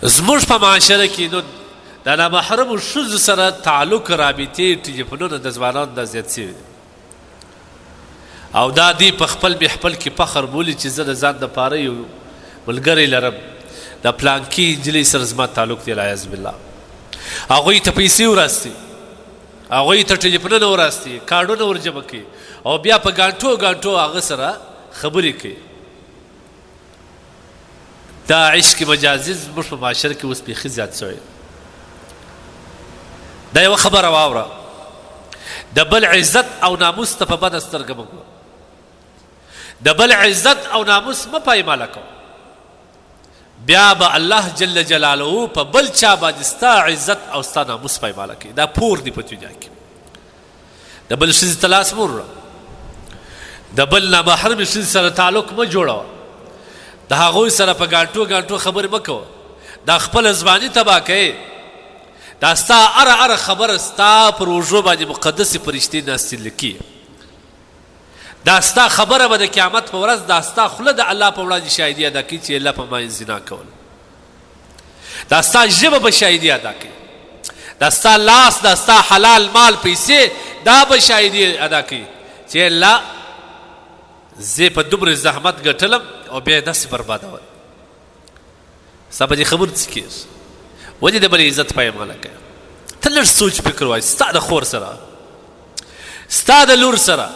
زموږ په معاشره کې نن د نامحرمو ښځو سره تعلق، رابطې، ټلیفونونه د ځوانانو دا زیات شوي دي او دا دی په خپل محفل کې فخر بولي چې زه د ځان دپاره یو ملګری لرم، د پلانکي نجلۍ سره زما تعلق دی. العیاذ بالله، هغوی ته پیسې وراستي، هغوی ته ټلیفونونه وراستي، کارډونه ورجمع کوي او بیا په ګانټو ګانټو هغه سره خبرې کوي. دا عشق مجازي زموږ په معاشره کې اوس بیخي زیات شوی. دا یوه خبره واوره، د بل عزت او ناموس ته په بده سترګه مه ګوره، د بل عزت او ناموس مه پایماله کوه، بیا به الله جل جلاله په بل چا باندې ستا عزت او ستا ناموس پایماله کوي. دا پور دی په دنیا کې. د بل ښځې ته لاس مه وروړه، د بل نامحرمې ښځې سره تعلق مه جوړوه، د هغوی سره په ګانټو ګانټو خبرې مه کوه، دا خپله ځواني تباه کوې. دا ستا هره هره خبره ستا پر اوږو باندې مقدسې فرشتې ناستې لیکي. دا ستا خبره به د قیامت په ورځ دا ستا خوله د الله په وړاندې شاهدي ادا کوي چې الله په ما یې زنا کوله. دا ستا ژبه به شاهدي ادا کوي، دا ستا لاس، دا ستا حلال مال پیسې دا به شاهدي ادا کوي چې الله زه په دومره زحمت ګټلم او بیا یې داسې بربادول. ستا په دې خبرو څه کېږي؟ ولې د بل عزت پایماله کوې؟ ته لږ سوچ فکر وایي، ستا د خور سره، ستا د لور سره،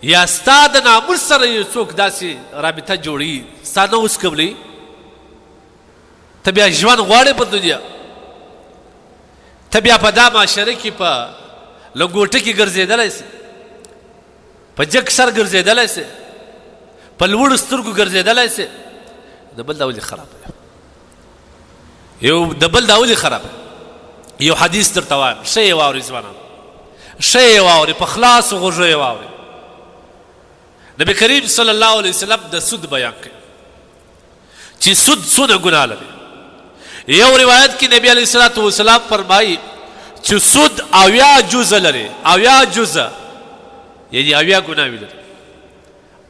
یا ستا د ناموس سره یو څوک داسې رابطه جوړوي، ستا نه اوس قبلوي، ته بیا ژوند غواړې په دنیا، ته بیا په دا معاشره کې په لنګوټه کې ګرځېدلی سې، په جګ سر ګرځېدلی سې، په لوړو سترګو ګرځېدلی سې. د بل دا ولې خراب دی؟ یو د بل دا ولې خراب؟ یو حدیث درته وایم، ښه یې واورئ ځوانان، ښه یې واورئ، په خلاصو غوږو یې واورئ. نبی کریم صلی الله علیه وسلم د سود بیان کوي چې سود څونه ګناه لري. یو روایت کې نبی علیه الصلاة والسلام فرمایي چې سود 70 جزء لري، 70 جزء یعنی 70 ګناوې لري.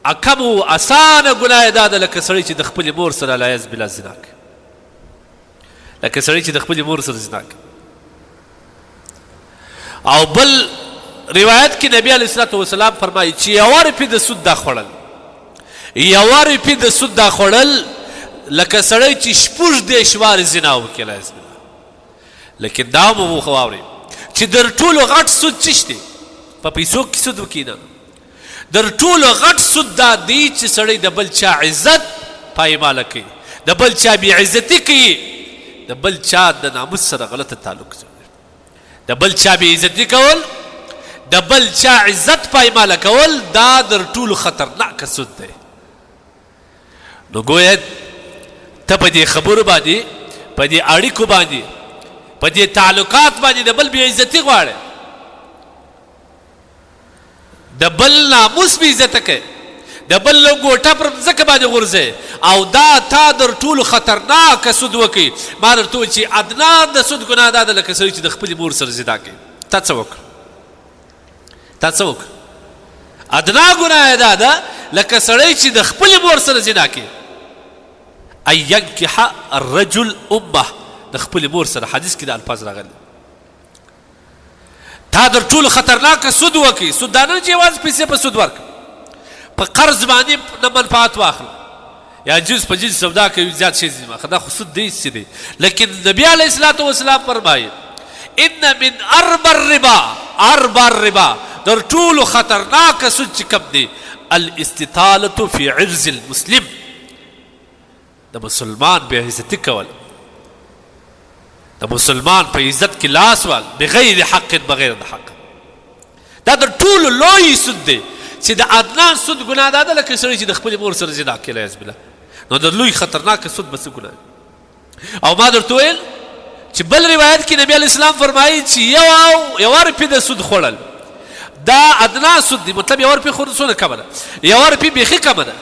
اکم او اسانه ګناه یې دا ده لکه سړی چې د خپلې مور سره العیاذ بالله زنا کوي، لکه سړی چې د خپلې مور سره زنا کوي. او بل روایت کې نبی علیه الصلاة والسلام فرمایي چې یوه روپۍ د سود دا خوړل، یوه روپۍ د سود دا خوړل لکه سړی چې 36 وارې زنا وکړي العیاذ بالله. لیکن دا مو واورئ چې در ټولو غټ سود څه شی دی؟ په پیسو کې سود وکړي نه، در ټولو غټ سود دا دی چې سړی د بل چا عزت پایماله کوي، د بل چا بې عزتي کوي، د بل چا د ناموس سره غلطه تعلق جوړوي. د بل چا بې عزتي کول، د بل چا عزت پایماله کول، دا در ټولو خطرناک سود دی. نو ګویا ته په دې خبرو باندې، په دې اړیکو باندې، په دې تعلقات باندې د بل بې عزتي غواړې، د بل ناموس بې عزته کوې، د بل لنګوټه پر مځکه باندې غورځوې، او دا تا در ټولو خطرناک سود وکړي. ما درته وویل چې ادنا د سود ګناه دا ده لکه سړی چې د خپلې مور سره زنا کوي. تا څه وکړه؟ تا څه وکړه؟ ادنا ګناه یې دا ده لکه سړی چې د خپلې مور سره زنا کوي. ان ینکح الرجل امه، د خپلې مور سره، حدیث کې دا الفاظ راغلي. تا در ټولو خطرناک سود وکړي. سود دا نه چې یوازې پیسې په سود ورکړه، په قرض باندې نه منفعت واخله، یا جنس په جنس سودا کوي زیات شی ځینې واخله، دا خو سود دی څه دی. لیکن نبی علیه الصلاة والسلام فرمایي ان من اربا الربا، اربا الربا، در ټولو خطرناک سود چې کوم دی، الاستطالة فی عرض المسلم، د مسلمان بې عزتي کول، د مسلمان په عزت کې لاس وال بغیر حق، بغیر د حق، دا تر ټولو لوی سود دی. چې د ادنا سود ګناه دا ده لکه سړی چې د خپلې مور سره زنا کوي العیاذ بالله. نو د لوی خطرناک سود به څه ګناه. او ما درته وویل چې بل روایت کې نبی علیه السلام فرمایي چې یوه روپۍ د سود خوړل دا ادنا سود دی، مطلب یوه روپۍ خو څونه کمه ده، یوه روپۍ بیخي کمه ده.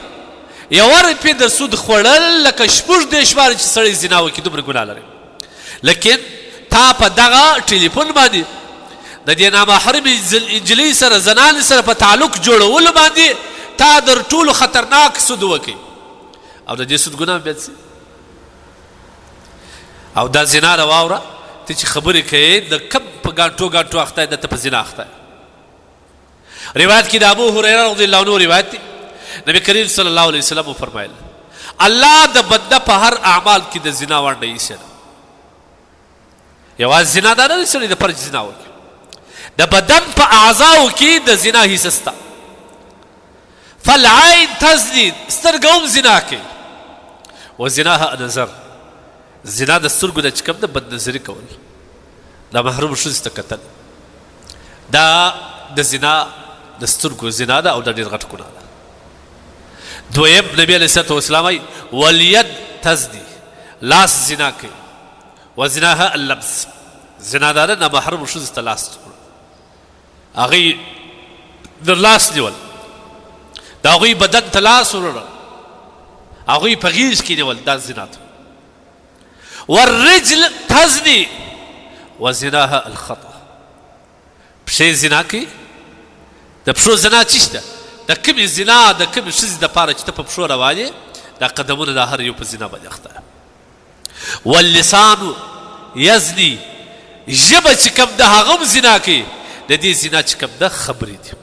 یوه روپۍ د سود خوړل لکه 36 وارې چې سړی زنا وکړي دومره ګناه لري. لیکن تا په دغه ټلیفون باندې د دې نامحرمې نجلۍ سره، زنانې سره په تعلق جوړولو باندې تا در ټولو خطرناک سود وکړي، او د دې سود ګناه بیا څه؟ او دا زنا ده واوره، ته چې خبرې کوې د کم په ګانټو ګانټو اخته یې، ته په زنا اخته یې. روایت کې د ابو هريره رضی الله عنه روایت دی، نبی کریم صلی الله علیه وسلم فرمایل الله د بنده په هر اعمال کې د زنا ونډه ایښې ده. یوازې زنا دا نه ده چې د فرج زنا وکړي، د بدن په اعضاو کې د زنا حصه شته. فالعین تزنی، سترګه هم زنا کوي، وزناها نظر، زنا د سترګو د چې کوم ده بد نظري کول، د محروم ښځې ته کتل، دا د زنا د سترګو زنا ده او دا ډېر غټ ګناه ده. دویم نبی علیه الصلاة والسلام وایي والید تزنی، لاس زنا کوي، وزناها اللمس، زنا دا ده نامحرمو ښځو ته لاس ورکړو، هغوی در لاس نیول، د هغوی بدن ته لاس وروړل، هغوی په غېږ کې نیول، دا زنا ده. والرجل تزني وزناها الخطأ، پښې زنا کوي. د پښو زنا چی ده؟ د کومې زنا د کومې ښځې دپاره چې ته په پښو روان یې، دا قدمونه دا هر یو په زنا باندې اخته. واللسان یزني، ژبه چې کوم ده هغه هم زنا کوي. د دې زنا چې کوم ده خبرې دي،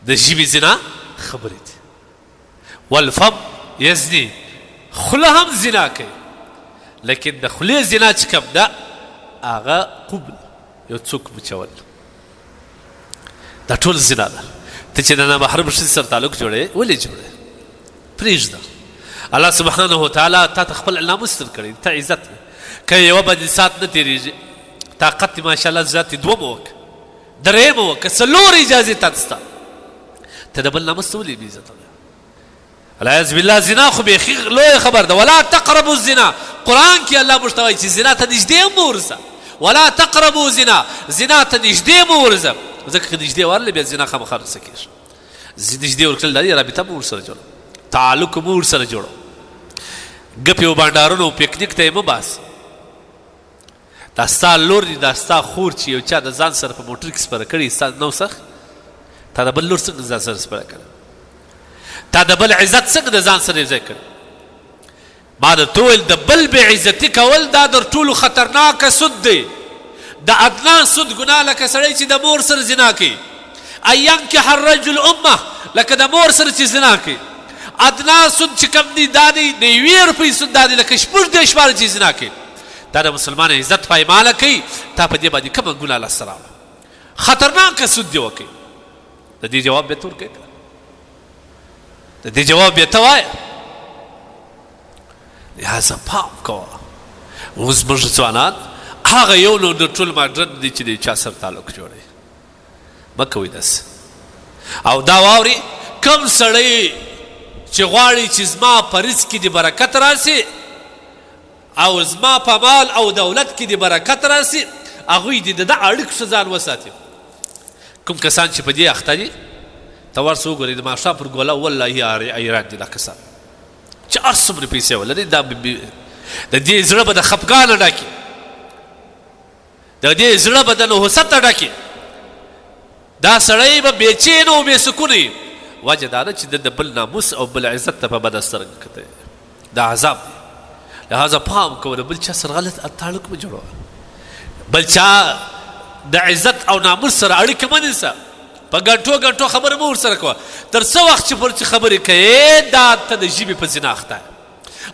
د ژبې زنا خبرې دي. والفم یزني، خوله هم زنا کوي، لیکن د خولې زنا چې کوم ده هغه قبل، یو څوک مچول، دا ټول زنا ده. ته چې د نامحرم ښځې سره تعلق جوړوې، ولې جوړوې؟ پرېږده. الله سبحانه وتعالی تا ته خپل ناموس درکړی، ته عزت که یوه باندې ساعت نه تېرېږي، طاقت دې ماشاءالله زیات دی، دوه مه وکړه، درې مه وکړه، څلور اجازې تا ته سته، ته د بل ناموس ته ولې بې عزته؟ العیاذ بالله. زنا خو بیخي لویه خبر ده. ولا تقربوا الزنا، قرآن کې الله موږ ته وایي چې زنا ته نږدې هم مه ورځه. ولا تقربوا زنا، زنا ته نږدې مه ورځه، ځکه که نږدې ورغلې بیا زنا خامخا درڅخه کېږي. نږدې ورکړل دا دي رابطه مو ورسره جوړه، تعلق مو ورسره جوړه، ګپې او بانډارونو او پکنیک ته یې مه باسه. دا ستا لور دی، دا ستا خور چې یو چا د ځان سره په موټر کې سپره کړي، ستا نو سخ تا د بل لور څنګه ځان سره سپره کړي؟ تا د بل عزت څنګه د ځان سره یوځای کړي؟ ما درته وویل د بل بې عزتي کول دا در ټولو خطرناک سود دی، د ادنا سود ګناه، لکه سړی چې د مور سره زنا کوي، ان ینکح الرجل امه، لکه د مور سره چې زنا کوي. ادنا سود چې کوم دی دا دی د یوې روپۍ سود دا دی لکه 36 واره چې زنا کوي. دا د مسلمان عزت پایماله کوي، تا په دې باندې کومه ګناه لاسته راوړه؟ خطرناک سود دی وکړي. د دې جواب به ته ورکوې که د دې جواب به ته وایه؟ لهذا پام کوه. اوس موږ ځوانان هغه یو نو د ټول ماډرن دي چې د چا سره تعلق جوړوي، مه کوئ داسې. او دا واوري، کوم سړی چې غواړي چې زما په رزق کې دې برکت راسي او زما په مال او دولت کې دې برکت راسي، هغوی دې د ده اړیکو څخه ځان وساتي. کوم کسان چې په دې اخته دي، ته ورسه وګورئ د ماښام پر ګوله، والله ایران دي دا کسان چې هر څومره پیسې ولري، دا د دې زړه به د خپګانه ډکي، د دې زړه به د نحوسته ډکي، دا سړی به بې چینه او بې سکونه وي. وجه دا ده چې د بل ناموس او بل عزت ته په بده سترګه کتلی، دا عذاب دی. لهذا پام کوه، د بل چا سره غلط تعلق مه جوړوه، بل چا د عزت او ناموس سره اړیکه مه نیسه، په ګنټو ګنټو خبره مه ورسره کوه. تر څه وخت چې پر چې خبرې کوې، دا ته د ژبې په زنا اخته،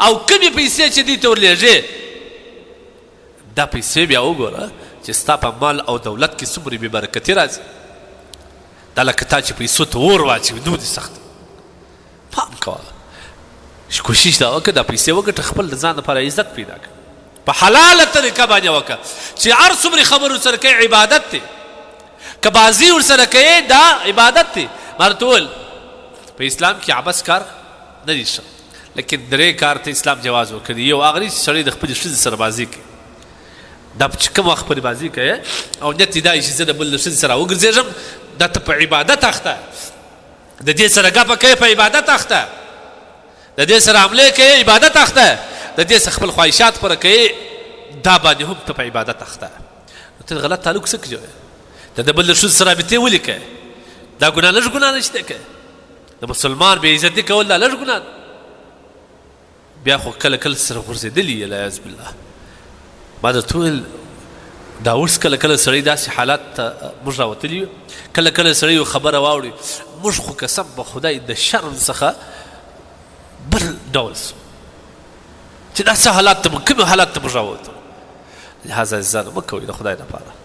او کومې پیسې چې دوی ته ورلېږې، دا پیسې بیا وګوره چې ستا په مال او دولت کې څومره بې برکتي راځي. دا لکه تا چې پیسو ته اور واچوي، نو دې سخت. پام کوه، کوشش دا وکړه، دا پیسې وګټه، خپل د ځان لپاره عزت پیدا کړه، په حلاله طریقه باندې وکړه. چې هر څومره خبرو سره کوې عبادت دی، که بازي ورسره کوې دا عبادت دی. ما درته وویل په اسلام کې عبث کار نه دی ښه، لیکن درې کار ته اسلام جواز ورکړي. یو هغه دی چې سړی د خپلې ښځې سره بازي کوي، دا چې کوم وخت پرې بازي کوي او نیت یې دا چې زه د بل له ښځې سره وګرځېږم، دا ته په عبادت اخته، د دې سره ګپه کوي په عبادت اخته، د دې سره عملې کوي عبادت اخته، د دې سره خپل خواهشات پوره کوي، دا باندې هم ته په عبادت اخته. ته غلط تعلق څه کوي؟ ته د بل له ښځې سره رابطې ولې کوې؟ دا ګناه لږ ګناه نشته کوي. د مسلمان بې عزتي کول دا لږ ګناه ده. بیا خو کله کله سره غورځېدلي یې، العیاذ بالله. ما درته وویل دا اوس کله کله سړی داسې حالات ته موږ راوتلي یو، کله کله سړی یو خبره واوړي، موږ خو قسم په خدای د شرم څخه بل ډول سو چې دا څه حالات ته کوم حالات ته موږ راووتو. لهذا عزیزانو مه کوئ د خدای لپاره.